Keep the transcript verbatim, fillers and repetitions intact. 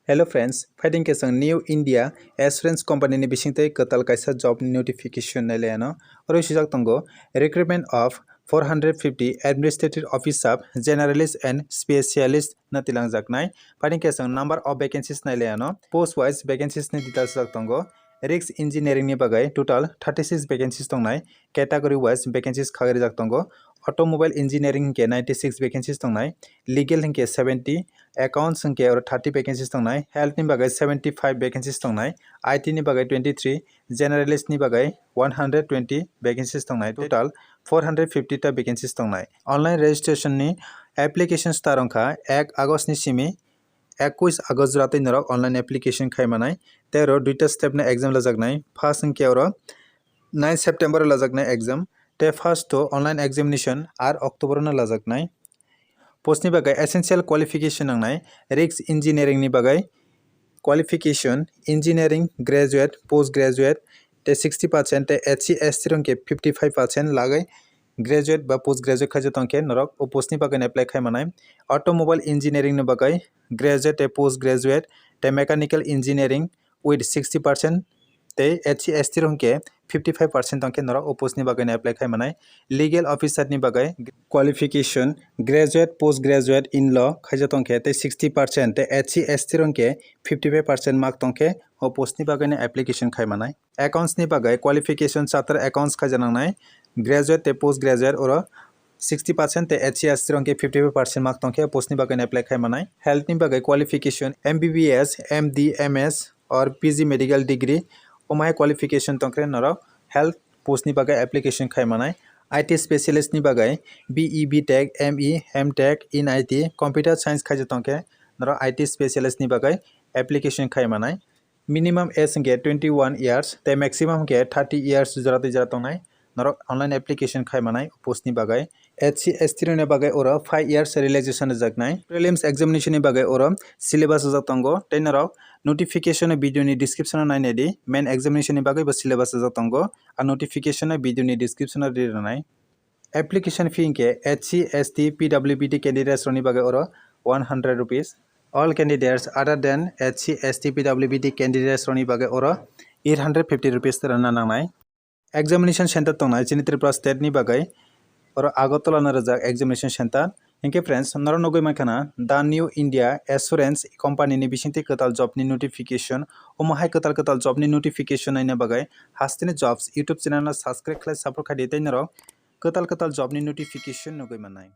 Hello friends, phaiding khe chwng New India Assurance Company ni bisingtwi kwtal kaisa job ni notification nailaiano. Oro swijak tongo, "Recruitment of four hundred fifty administrative office staff, generalist and specialist" no tilangjaknai. Phaiding khe chwng number of vacancies nailaiano. Post wise vacancies ni details swijak tongo. Risk engineering ni bagwi total thirty six vacancies tongnai. Category wise vacancies khagrijak tongo. Automobile engineering hinkhe ninety six vacancies tongnai, legal hinkhe seventy, accounts hinkhe oro thirty vacancies tongnai, health ni bagwi seventy five vacancies tongnai, I T ni bagwi twenty three, generalist ni bagwi one hundred twenty vacancies tongnai, total four hundred fifty ta vacancies tongnai. Online registration ni application start wngkha ek August ni simi ekush August jora twi norok online application khai manai. Tei oro duita step ni exam lajaknai. First hinkhe oro nine September o lajaknai exam. Tei first to online examination ar October no lajaknai. Post ni bagwi essential qualification nangnai. Risk engineering ni bagwi qualification engineering graduate, post graduate tei sixty percent tei S C S T rok hinkhe fifty five percent lagwi graduate ba post graduate khaijak tongkhe norok o post ni bagwi apply khai manai. Automobile engineering ni bagwi graduate tei post graduate tei mechanical engineering with sixty percent tei S C S T rok hinkhe fifty five percent tongkhe norok o post ni bagwi apply khai manai. Legal officer ni bagwi qualification graduate, post graduate in law khaijak tongkhe tei sixty percent tei S C S T rok hinkhe fifty five percent mark tongkhe o post ni bagwi application khai manai. Accounts ni bagwi qualification chartered accounts khaijak nangnai, graduate tei post graduate oro sixty percent tei S C S T rok hinkhe fifty five percent mark tongkhe post ni bagwi apply khai manai. Health ni bagwi qualification M B B S, M D, M S or P G medical degree, omo hai qualification tongkhe norok health post ni bagwi application khai manai. I T specialist ni bagwi B E, B Tech, M E, M Tech in I T, computer science khaijak tongkhe norok I T specialist ni bagwi application khai manai. Minimum age hinkhe twenty one years tei maximum hinkhe thirty years jora twi jora tongnai. Norok online application khai manai post ni bagwi. S C S T rok ni bagwi oro five years relaxation rijaknai. Prelims examination ni bagwi oro syllabus rijak tongo tei norok notification o video ni description o nainai di. Main examination ni bagwi bo syllabus rijak tongo. A notification o video ni description o ri rwnai. Application fee hinkhe S C, S T, P W B D candidates rokni bagwi oro one hundred rupees. All candidates other than S C, S T, P W B D candidates rokni bagwi oro eight hundred fifty rupees rwna nangnai. Examination center tongnai chini Tripura state ni bagwi oro Agartala no rijak examination center. Hinkhe friends, norok nugwi mankha na The New India Assurance Company ni bisingtwi kwtal job ni notification. Omo hai kwtal kwtal job ni notification naina bagwi Hasteni Jobs YouTube channel no subscribe khlai support khai di tei norok kwtal kwtal job ni notification nugwi mannai.